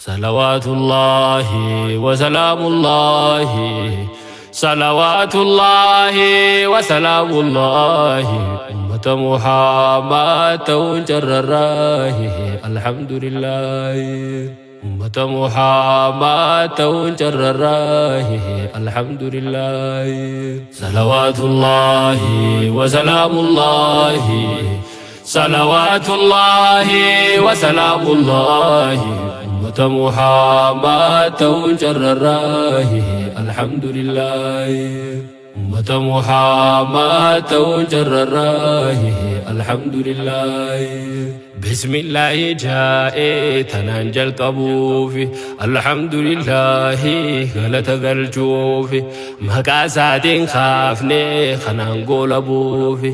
Salawaatullaahi wasalaamullaahi Salawaatullaahi wasalaamullaahi Ummata Muhammad ta'uun carrarraahi Alhamdulillaahi Ummata Muhammad ta'uun carrarraahi Alhamdulillaahi Salawaatullaahi wasalaamullaahi Salawaatullaahi wasalaamullaahi Ummata Muhammad ta'uun carrarraahi Alhamdulillaahi Ummata Muhammad ta'uun carrarraahi Alhamdulillaahi Bismillaahi jaa'ee tanaan jalqabuufi Alhamdulillaahi galata galchuufi Maqaa isaatiin kaafnee kanaan goolabuufi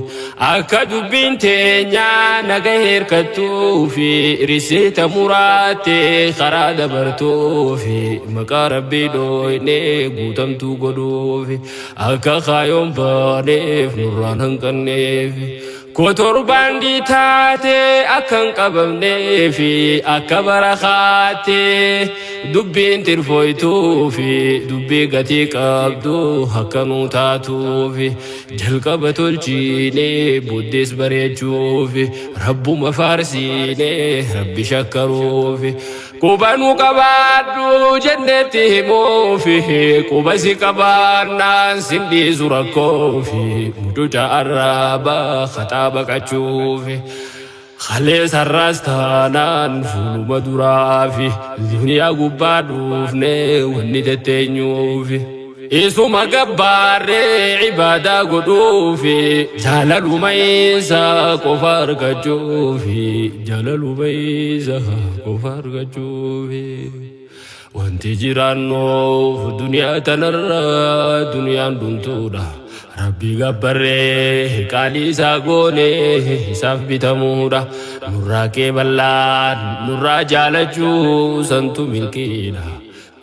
Akka dubbiin teenya naga hirkattuufi Riseeta muraattee karaa dabartuufi Maqaa Rabbii dhooynee guutamtuu godhuufi Akka kaayoon baaneef nurraan hanqanneefi Kotorbaandii taate akka hin qabamnee fi akka barakaatti dubbiin tirfooytuu fi dubbii gatii qabdu akka nuu taatuufi jalqaba tolchiinee booddees bareechuufi rabbuma faarsiinee rabbi shakkaruufi Quba nu qabaadhu jenneetti himuufi quba si qabaannaan sin dhiisu rakkoofi mucuca arraaba haxaa baqachuufi kalee sarraas taanaan fuuluma duraafi duniyaa gubbaa dhuufne wanni tetteenyuufi. Isuma gabbaarree ibaadaa godhuufi jaalaluma isaa qofa argachuufi jaalaluma isaa qofa argachuufi wanti jiraannuuf duniyaa tanarra duniyaan dhumtuudha rabbii gabbarree qaalii isaa goone isaaf bitamuudha nurraa qeeballaan nurraa jaalachuu santu milkiidha.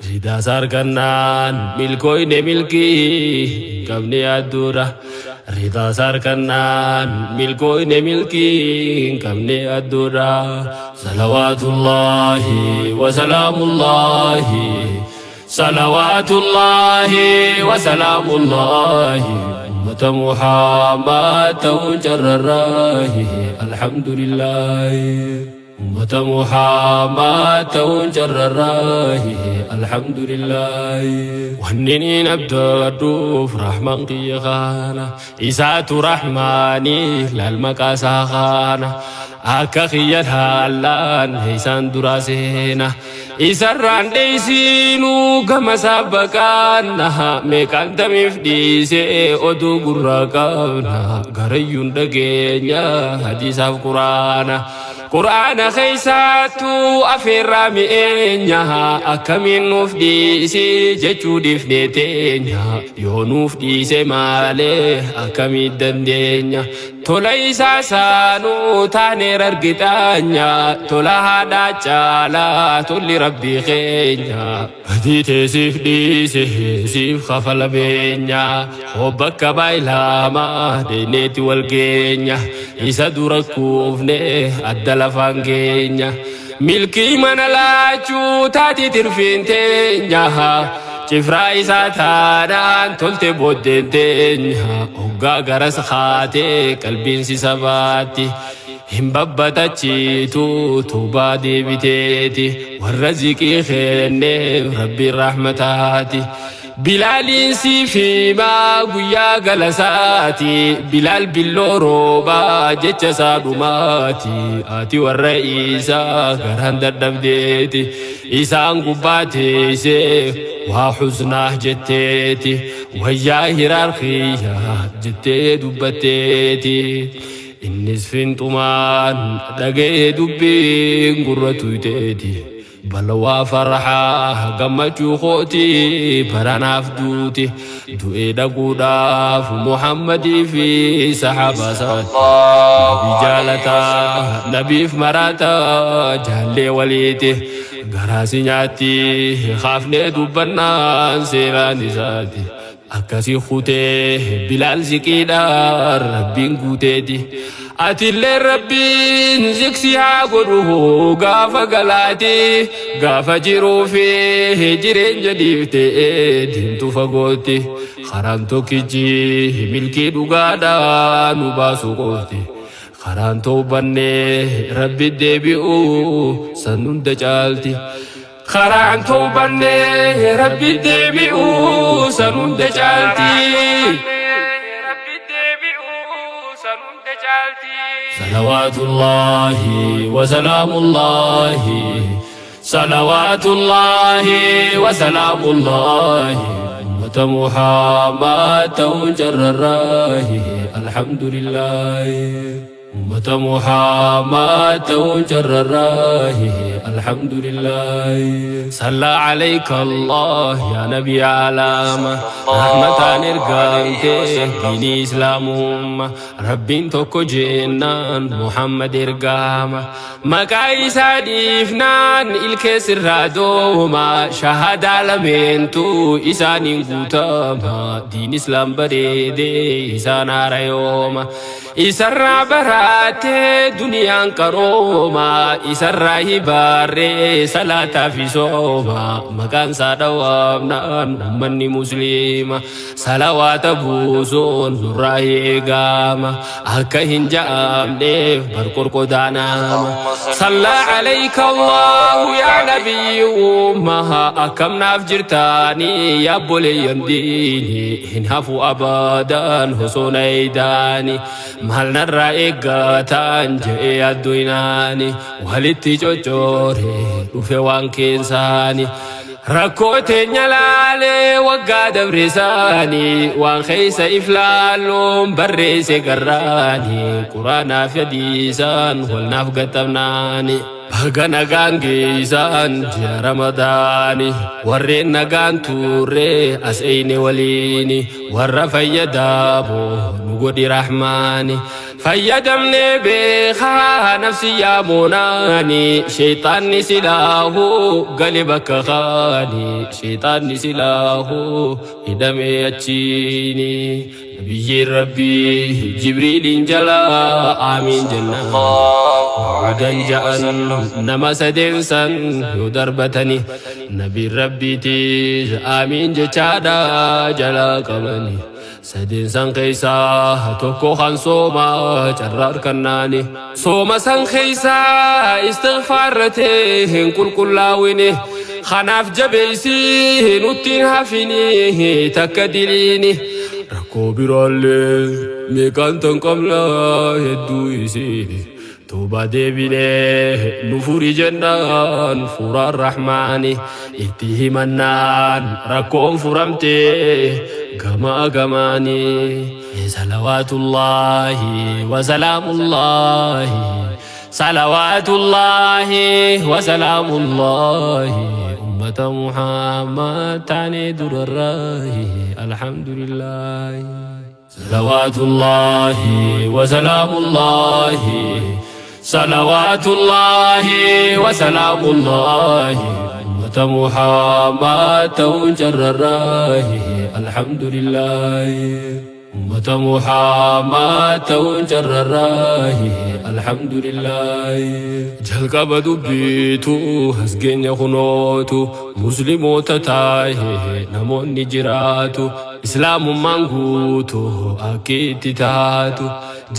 Ridaas harkannaan milkooyne milkii hin qabne yaadduudha. Ridaas harkannaan milkooyne milkii hin qabne yaadduudha. Salawaatullaahi wasalaamullaahi Salawaatullaahi wasalaamullaahi Ummata Muhammad ta'uun carrarraahi Alhamdulillaahi. Ummata Muhammad ta'uun carrarraahi alhamdulillaahi. Wanni niin abdadhuuf rahmaan kiyya kaana isaatu rahmaanii laal maqaa isaa kaana akka kiyya laallaan isaan duraa seena isarraan dheeysiinuu gama isaa baqaanna meeqaan tamiif dhiisee oduu gurraa qabna garayyuun dhageenya hadiisaaf quraana. Qur'aana keessaattuu afeerraa mi'eenya akkamiin nuuf dhiisi jechuu dhiifnee teenya yoo nuuf dhiise maalee akkamiin dandeenya tola isaa saanuu taaneer argitaanya tola haadhaa caalaa tolli rabbii keenya. Badii tee siif dhiise siif kafala beenya hoo bakka baay'ilama deeneeti wal geenya isa dura kuufne adda lafaan geenya milkii mana laachuu taati tirfiin teenya cifraa isaa taanaan tolte booddeen teenya hoggaa garas kaatee qalbiin si sabaatti. Hin babbatachiitu tuubaa deebiteeti warra ziqii kenneef rabbiin rahmataati. Bilaaliin siif himaa guyyaa galasaati Bilaal billoo roobaa jecha isaa dhumaati ati warra isaa garaan dadhabdeeti isaan gubbaa teessee waa husnaa jetteeti wayyaa hiraar kiyya jettee dubbatteeti. Innis fiinxumaan dhaga'ee dubbiin gurra tuyteeti. Balawaa farhaa gammachuu kooti baranaaf duuti. Du'ee dhaquudhaaf Muhammadii fi sahaabaa isaati. Nabii jaalataa nabiif maraataa jaallee waliiti. Garaa si nyaatti kaafnee dubbannaan seeraan isaati. Akkasi kutee Bilaal ziqiidhaan Rabbiin guuteeti. Atillee Rabbiin ziksi haa godhu gaafa galaati gaafa jiruu fi jireenya dhiifte deemtu fagootti karaan tokkichi milkii dhugaadhaa nu baasu qofti karaan towbannee Rabbi deebi'u san hunda caalti karaan towbannee Rabbi deebi'u san hunda caalti. Salawaatullaahi wasalaamullaahi Salawaatullaahi wasalaamullaahi ummata Muhammad ta'uun carrarraahi alhamdulillaahi ummata Muhammad ta'uun carrarraahi alhamdulillaahi sallaa alayka Allah yaa nabi alaama rahmataan ergamte diinii islaamumma Rabbiin tokko jennaan Muhammad ergama maqaa isaa dhiifnaan ilkee sirraa dooma shahadaa lameentu isaaniin guutama diin islaam bareede isaan haarayooma isarraa baraate duniyaan qarooma isarraa hibaarree salaataa fi sooma maqaan isaa dhawaamnaan ummanni musliima Salawaata buusuun nurraa eegama akka hin ja'amneef bar qorqodaanama. Sallaa alayka Allahu yaa nabiyyi ummaha akkam naaf jirtaanii yaa obboleeyyan diini hin hafu abadan osoo na eeydaani maal narraa eeggataan je'ee adduynaani walitti coccoore dhufe waan keensaani. Rakkoo teenya laalee waggaa dabre saani waan keessa if laalluun barreesse garraani quraanaa fi hadiisaan wal naaf gattamnaani. Baga nagaan geessaan ji'a Ramadaani warreen nagaan turre as eyne waliini warra fayyadamu nu godhi rahmaani. Fayyadamnee beekaa nafsi yaamunaani sheexaanni silaahu gale bakka kaani sheexaanni silaahu hidhamee achiini nabiyyiin rabbii jibriiliin jalaa aamiin jennaan bu'uudan ja'an nama sadeen san yoo darbatani nabiin rabbiitiis aamiin jechaadha jalaa qabani. Sadeen san keessaa tokko kan sooma carraa harkannaani. Sooma san keessaa istighfaarratee hin qulqullaawini. Kanaaf jabeessi nutti hin hafini takka diliini. Rakkoo biraallee meeqaan tan qabna hedduu isiini. Tuuba deebinee nu furi jennaan furaan rahmaani itti himannaan rakkoon furamte gamaa gamaani. Salawaatullaahi wasalaamullaahi Salawaatullaahi wasalaamullaahi ummata Muhammad taanee durarraahi alhamdulillaahi. Salawaatullaahi wasalaamullaahi Salawaatullaahi wasalaamullaahi ummata Muhammad ta'uun carrarraahi alhamdulillaahi ummata Muhammad ta'uun carrarraahi alhamdulillaahi jalqaba dubbiitu as geenya kunootu muslimoota taahe namoonni jiraatu Islaamummaan guutu akki itti taatu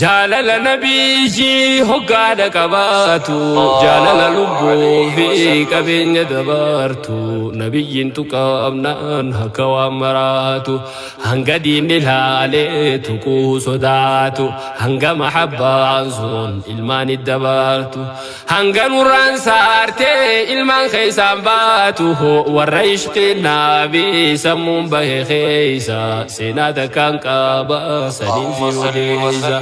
jaalala nabiyyii hoggaadha qabaatu jaalala lubbuu fi qabeenya dabartu nabiyyiin tuqamnaan akka waan maraatu hanga diinni laalee tuquu sodaatu hanga mahabbaan sun ilmaan dabartu Hanga nurraan saartee ilmaan keessaan baatu warra ishqiin naabii sammuun bahe keessa seenaa takkaan qaba saniin si odeessa.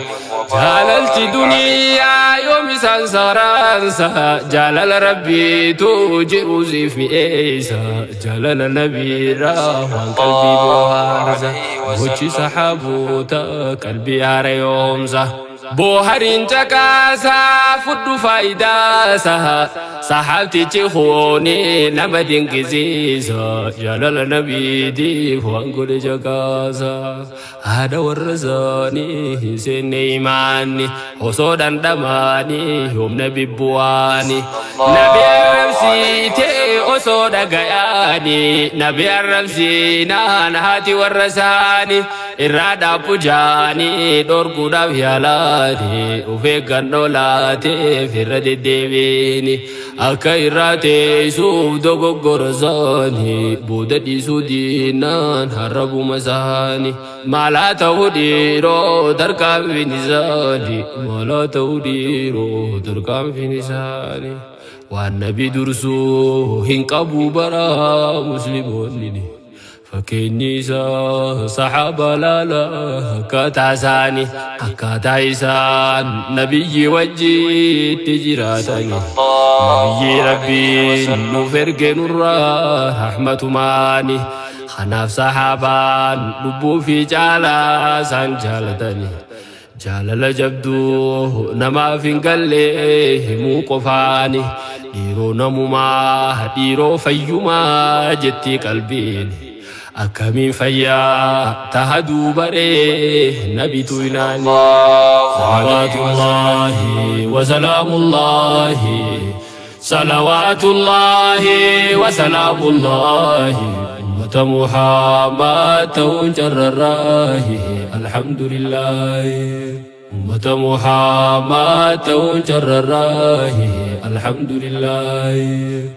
Jaalalti duniyaa yoom isaan saaraansa jaalala rabbiitu jiru siif mi'eessa jaalala nabiirraa waan qalbii bohaarsa gochi saxaaboota qalbii haarayoomsa. Boohariin caqaasaa fudhu faayidaasaa saxaabtichi kuni nama dinqisiisa jaalala nabiitiif waan godhe caqaasa haadha warra isaanii hin seenne imaanni osoo dhandhamaanii yoom nabi bu'aani nabi arrabsiitee osoo dhagayaani nabi arrabsiinaan haati warra isaanii irraa dhaabbu jaanii dhorkuudhaaf yaalaani of eeggannoo laateef irra deddeebiini akka irraa teessuuf dogoggora isaanii booda dhiisuu diinaan harrabuma isaanii maalaa ta'uu dhiiroo tarkaanfiin isaanii maalaa ta'uu dhiiroo tarkaanfiin isaanii waan nabi dursuu hin qabu bara musliimoonni. Fakkeenyi isaa saxaabaa laala akkaataa isaanii akkaataa isaan nabiyyi wajjitti jiraatani nabiyyi rabbiin nuuf erge nurraa rahmatumaani kanaaf saxaabaan lubbuu fi caalaa isaan jaalatani Jaalala jabduu namaaf hin galle himuu qofaani dhiiroo namumaa dhiiroo fayyumaa jetti qalbiin akkamiin fayyaa taha duubaree nabitu inaani Salawaatullaahi wasalaamullaahi Salawaatullaahi wasalaamullaahi ummata Muhammad ta'uun carrarraahi alhamdulillaahi ummata Muhammad ta'uun carrarraahi alhamdulillaahi.